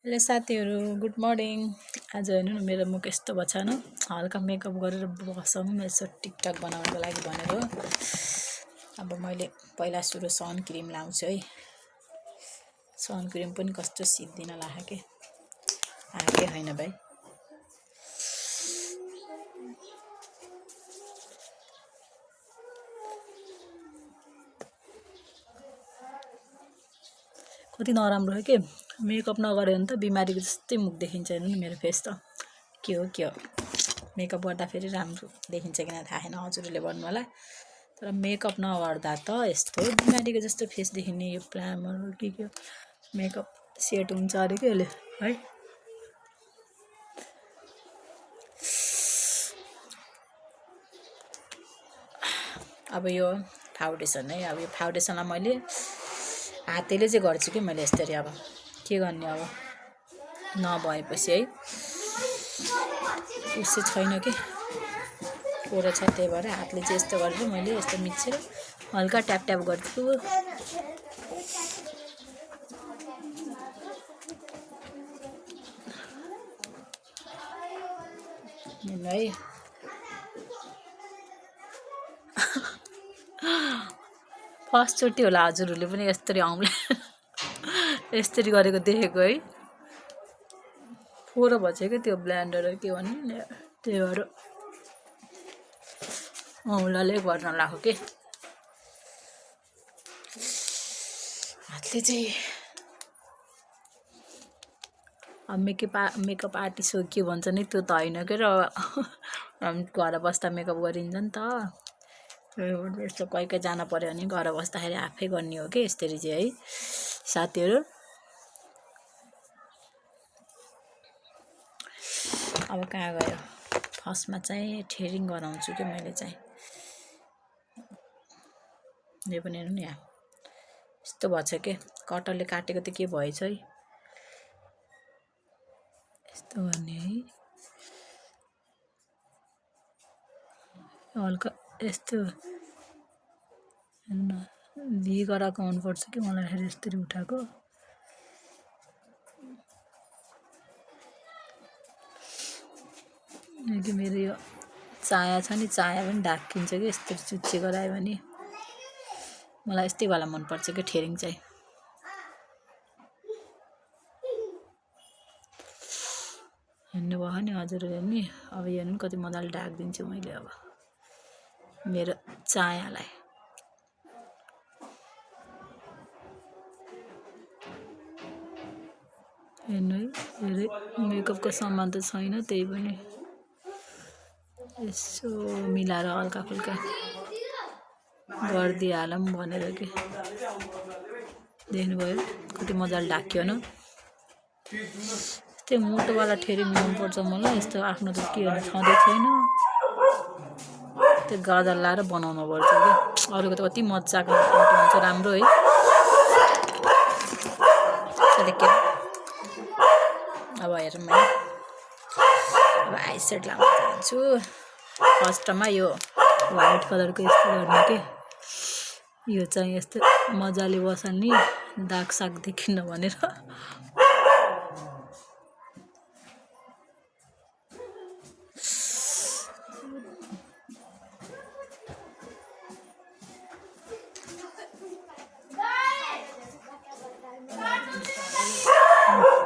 Hello साथीहरू, good morning. आज हेर्नु न मेरो मुख यस्तो भएको छ न, हल्का मेकअप गरेर बसौँ यसो टिकटक बनाउनको लागि भनेर हो। अब मैले पहिला सुरु सन क्रिम लाउँछु है। सन क्रिम पनि कस्तो सिद्धिन लाग्यो के आएकै होइन भाइ। कति नराम्रो हो के मेकअप नगर्यो भने त बिमारीको जस्तै मुख देखिन्छ। हेर्नु न मेरो फेस त के हो मेकअप गर्दाखेरि राम्रो देखिन्छ किन थाहा छैन, हजुरले भन्नु होला। तर मेकअप नगर्दा त यस्तो बिमारीको जस्तो फेस देखिने। यो प्लामर के मेकअप सेट हुन्छ अरे के यसले है। अब यो फाउन्डेसन है। अब यो फाउन्डेसनलाई मैले हातैले चाहिँ गर्छु कि मैले यसरी। अब के गर्ने, अब नभएपछि है उसै छैन कि कोरो छ, त्यही भएर हातले चाहिँ यस्तो गरेर मैले यस्तो मिचेर हल्का ट्याप ट्याप गर्छु है। फर्स्टचोटि होला हजुरहरूले पनि यस्तरी आउँला यस्तरी गरेको देखेको है। फोरो भन्छ क्या त्यो ब्लेन्डर के भन्ने, त्यही भएर औँलाले गर्न लाग्यो के हातले चाहिँ। अब मेकअप आर्टिस्ट हो के भन्छ नि, त्यो त होइन के। र घर बस्दा मेकअप गरिन्छ नि त। यस्तो कोही जान पर्यो भने घर बस्दाखेरि आफै गर्ने हो कि यसरी चाहिँ है साथीहरू। अब कहाँ गयो, फर्स्टमा चाहिँ थ्रेडिङ गराउँछु कि मैले चाहिँ। यो पनि हेर्नु नि यहाँ यस्तो भएछ के, कटरले काटेको त के भएछ है। यस्तो गर्ने है, हल्का यस्तो भी गराएको आउनुपर्छ कि मलाई यस्तरी उठाएको। कि मेरो यो चाया छ नि, चाया पनि ढाकिन्छ कि यस्तरी चुच्ची गरायो भने। मलाई यस्तै वाला मनपर्छ कि थ्रेडिङ चाहिँ। हेर्नुभयो नि हजुरहरूले नि। अब हेर्नु कति मजाले ढाकिदिन्छु मैले अब मेरो चायालाई। हेर्नु है, धेरै मेकअपको सामान त छैन, त्यही पनि यसो मिलाएर हल्का फुल्का गरिदिइहालौँ भनेर कि। देख्नुभयो कति मजाले ढाक्यो न। यस्तै मोटोवाला थ्रेडिङ मनपर्छ मलाई। यस्तो आफ्नो त के छँदै छैन, त्यो गाजर लाएर बनाउनु पर्छ कि। अरूको त कति मजाको हुन्छ राम्रो है। अब हेरौँ है, अब आइसेड लाउन चाहन्छु। फर्स्टमा यो व्हाइट कलरको यस्तो गर्ने के, यो चाहिँ यस्तो मजाले बसाल्ने दाग साग देखिन भनेर।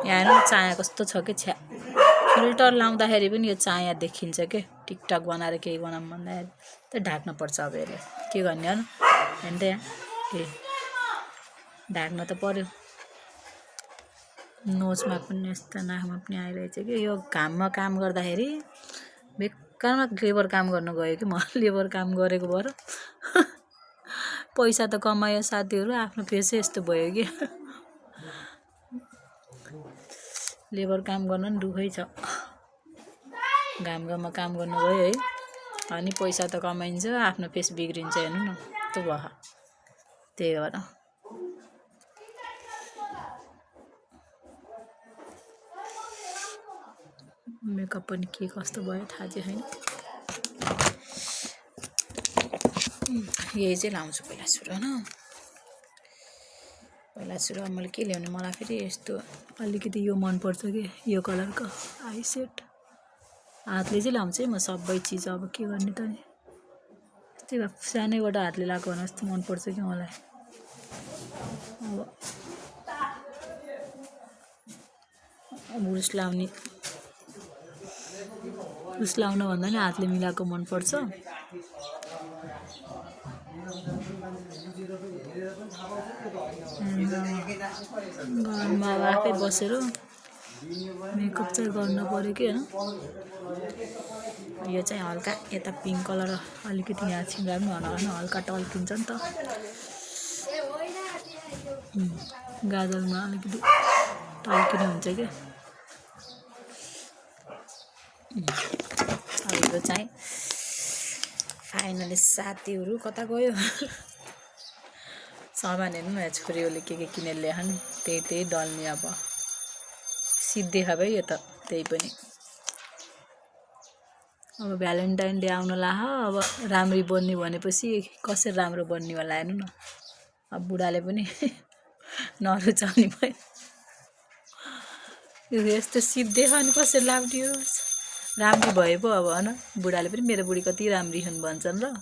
यहाँ हेर्नु चाया कस्तो छ कि छ्या। फिल्टर लाउँदाखेरि पनि यो चाया देखिन्छ के। टिकटक बनाएर केही बनाऊँ भन्दाखेरि त ढाक्नुपर्छ। अब यसले के गर्ने हो हेर्नु त, यहाँ ए ढाक्न त पर्यो। नोजमा पनि यस्तो, नाकमा पनि आइरहेछ कि। यो घाममा काम गर्दाखेरि बेकारमा लेबर काम गर्नु गयो कि म। लेबर काम गरेको भएर पैसा त कमायो साथीहरू, आफ्नो फेसै यस्तो भयो कि। लेबर काम गर्न नि दुःखै छ, घाममा काम गर्नु गयो है। अनि पैसा त कमाइन्छ, आफ्नो फेस बिग्रिन्छ। हेर्नु न त्यो भयो, त्यही भएर मेकअप पनि के कस्तो भयो थाहा चाहिँ छैन। यही चाहिँ लाउँछु पहिला सुरु न। पहिला सुरु मैले के ल्याउने मलाई फेरि यस्तो अलिकति यो मनपर्छ कि यो कलरको आई सेट हातले चाहिँ लाउँछु है म सबै चिज अब के गर्ने त नि त्यही भए सानैबाट हातले लगाएको भने जस्तो मनपर्छ कि मलाई अब उस लाउने उस लाउन भन्दा नि हातले मिलाएको मनपर्छ घरमा आफै बसेर मेकअप चाहिँ गर्नु पर्यो कि होइन यो चाहिँ हल्का यता पिङ्क कलर अलिकति यहाँ छिम्रा पनि होइन हल्का टल्किन्छ नि त गाजलमा अलिकति टल्किने हुन्छ कि अब यो चाहिँ फाइनली साथीहरू कता गयो सामान हेर्नु न छोरीहरूले के किनेर ल्याएछन् त्यही डल्ने अब सिद्धि खा भाइ यो त त्यही पनि अब भ्यालेन्टाइन डे आउन लाह अब राम्री बन्ने भनेपछि कसरी राम्रो बन्ने होला हेर्नु न अब बुढाले पनि नरुचाउने भयो यो यस्तो सिद्धि अनि कसरी लाग्ने राम्री भए पो अब होइन बुढाले पनि मेरो बुढी कति राम्री हुन् भन्छन् र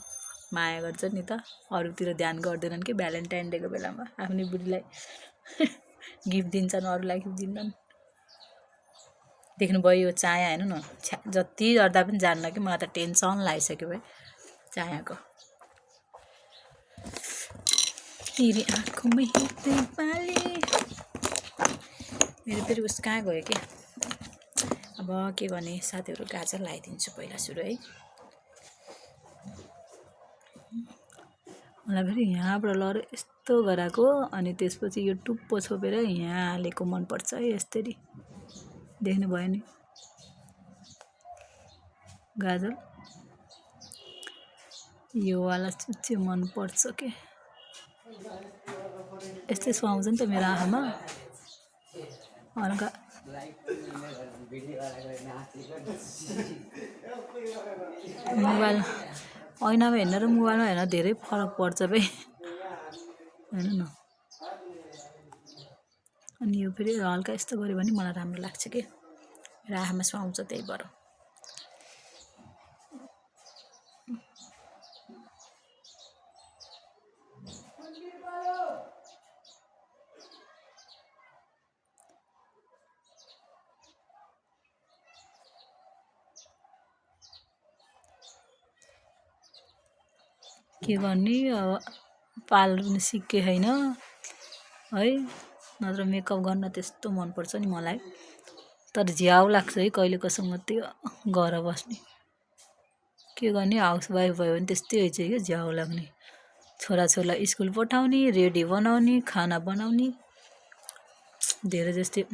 माया गर्छ नि त अरूतिर ध्यान गर्दैनन् कि भ्यालेन्टाइन डेको बेलामा आफ्नै बुढीलाई गिफ्ट दिन्छन् अरूलाई गिफ्ट दिन्नन् देख्नुभयो यो चाया हेर्नु न जति गर्दा पनि जान्न कि मलाई त टेन्सन लागिसक्यो भाइ चायाको तेरी आँखों में पाले मेरो फेरि उस कहाँ गयो कि अब के गर्ने साथीहरू गाजर लगाइदिन्छु पहिला सुरु है मलाई फेरि यहाँबाट लर यस्तो गराएको अनि त्यसपछि यो टुप्पो छोपेर यहाँ हालेको मनपर्छ है यसरी देख्नुभयो नि गाजर यो वाला चाहिँ मनपर्छ के यस्तै सुहाउँछ नि त मेरो आँखामा हल्का मोबाइल ऐनामा हेर्न र मोबाइलमा हेर्न धेरै फरक पर्छ भाइ हेर्नु न अनि यो फेरि हल्का यस्तो गऱ्यो भने मलाई राम्रो लाग्छ कि मेरो आँखामा सुहाउँछ त्यही भएर के गर्ने अब पाल्नु सिके छैन है नत्र मेकअप गर्न त्यस्तो मनपर्छ नि मलाई तर झ्याउ लाग्छ है कहिले कसँग त्यो घर बस्ने के गर्ने हाउसवाइफ भयो भने त्यस्तै हुन्छ कि झ्याउ लाग्ने छोराछोरीलाई स्कुल पठाउने रेडी बनाउने खाना बनाउने धेरै जस्तै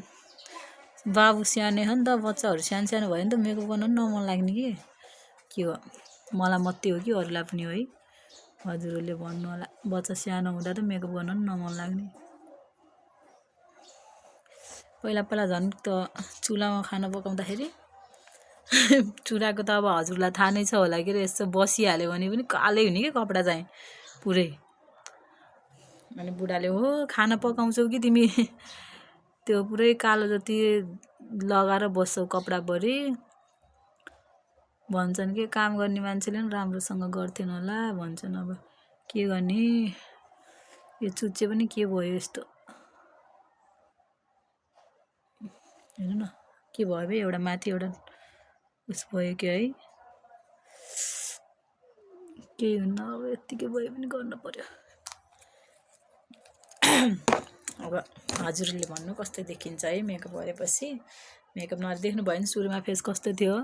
बाबु सानो हो नि त बच्चाहरू सानो सानो भयो नि त मेकअप गर्न पनि नमन लाग्ने के हो मलाई मात्रै हो कि अरूलाई पनि हो है हजुरहरूले भन्नु होला बच्चा सानो हुँदा त मेकअप गर्न पनि नमन लाग्ने पहिला पहिला झन् त चुलामा खाना पकाउँदाखेरि चुलाको त अब हजुरलाई थाहा नै छ होला के यसो बसिहाल्यो भने पनि कालै हुने कि कपडा चाहिँ पुरै अनि बुढाले हो खाना पकाउँछौ कि तिमी त्यो पुरै कालो जति लगाएर बस्छौ कपडाभरि भन्छन् कि काम गर्ने मान्छेले पनि राम्रोसँग गर्थेन होला भन्छन् अब के गर्ने यो चुच्चे पनि के भयो यस्तो हेर्नु न के भयो भाइ एउटा माथि एउटा उस भयो कि है केही हुन्न अब यत्तिकै भयो पनि गर्नु पर्यो अब हजुरले भन्नु कस्तो देखिन्छ है मेकअप गरेपछि मेकअप नदेख्नु भयो नि सुरुमा फेस कस्तो थियो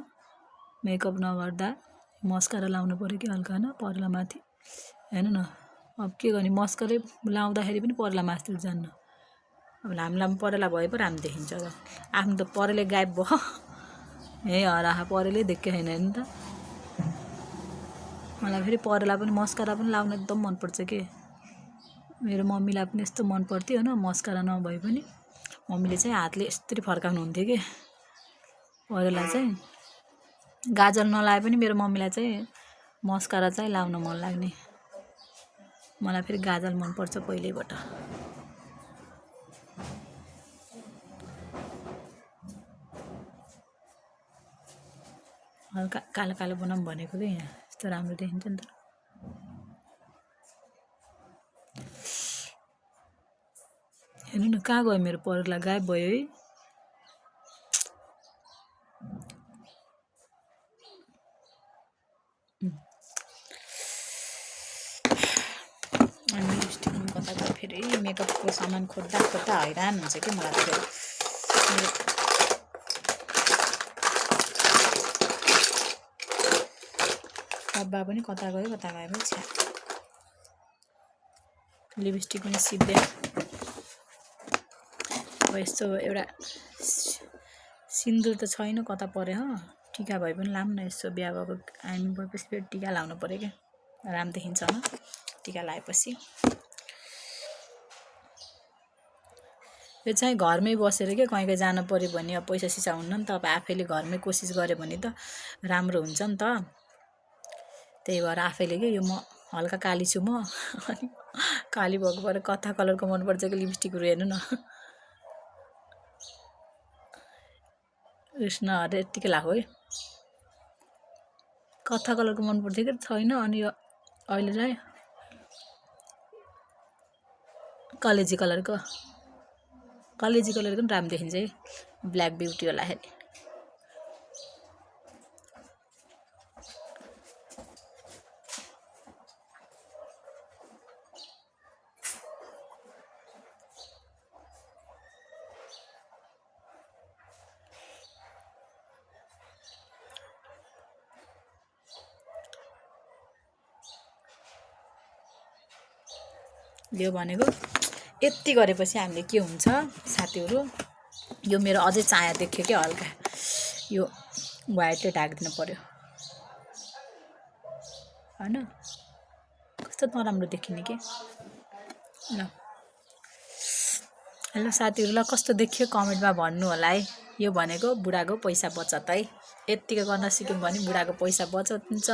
मेकअप नगर्दा मस्कारा लाउनु पर्यो कि हल्का न पर्ला माथि हेर्नु न अब के गर्ने मस्कारै लाउँदाखेरि पनि पर्ला माथि जान्न अब लामो परेला भए पो राम्रो देखिन्छ अब आफ्नो त परेले गायब भयो यही हराह परेलै देख्यो छैन नि त मलाई फेरि परेला पनि मस्कारा पनि लाउन एकदम मनपर्छ कि मेरो मम्मीलाई पनि यस्तो मन पर्थ्यो होइन मस्कारा नभए पनि मम्मीले चाहिँ हातले यस्तरी फर्काउनु हुन्थ्यो कि परेला चाहिँ गाजल नलाए पनि मेरो मम्मीलाई चाहिँ मस्कारा चाहिँ लाउन मन लाग्ने मलाई फेरि गाजल मनपर्छ पहिल्यैबाट हल्का कालो कालो बनाऊँ भनेको कि यहाँ यस्तो राम्रो देखिन्छ नि त। हेर्नु न कहाँ गयो मेरो पर्ला, गायब भयो है। अनि लिपस्टिक कता गयो फेरि, मेकअपको सामान खोज्दा खोज्दा हैरान हुन्छ कि मलाई त फेरि। डब्बा पनि कता गयो छ्या। लिपस्टिक पनि सिद्धे। अब यस्तो एउटा सिन्दुर त छैन, कता पऱ्यो हो। टिका भए पनि लाऊँ न, यसो बिहा भएको हामी भएपछि फेरि टिका लाउनु पऱ्यो क्या, राम्रो देखिन्छ होइन टिका लगाएपछि। यो चाहिँ घरमै बसेर के कहीँ कहीँ जानु पऱ्यो भने अब पैसा सिसा हुन्न नि त। अब आफैले घरमै कोसिस गऱ्यो भने त राम्रो हुन्छ नि त। त्यही भएर आफैले के यो म हल्का काली छु म, अनि काली भएको भएर कथा कलरको मनपर्छ कि लिपस्टिकहरू हेर्नु न। कृष्ण हरे यत्तिकै लाग्यो है। कथा कलरको मनपर्थ्यो कि छैन, अनि यो अहिले चाहिँ कलेजी कलरको पनि राम्रो देखिन्छ है, ब्ल्याक ब्युटी होलाखेरि। यो भनेको यति गरेपछि हामीले के हुन्छ साथीहरू, यो मेरो अझै चाया देख्यो क्या हल्का, यो व्हाइटले ढाकिदिनु पर्यो होइन, कस्तो नराम्रो देखिने के। ल हेलो साथीहरू, ल कस्तो देखियो कमेन्टमा भन्नु होला है। यो भनेको बुढाको पैसा बचत है। यत्तिको गर्न सिक्यौँ भने बुढाको पैसा बचत हुन्छ।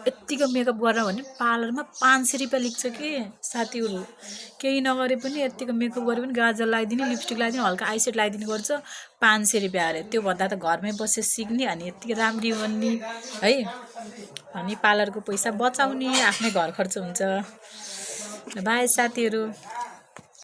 यत्तिको मेकअप गरेर भने पार्लरमा 500 रुपियाँ लिन्छ कि साथीहरू। केही नगरे पनि यत्तिको मेकअप गरे पनि गाजर लगाइदिने, लिपस्टिक लगाइदिने, हल्का आइसेड लगाइदिने गर्छ, 500 रुपियाँ अरे। त्योभन्दा त घरमै बसेर सिक्ने अनि यत्तिको राम्री बन्ने है, अनि पार्लरको पैसा बचाउने, आफ्नै घर खर्च हुन्छ। बाई साथीहरू।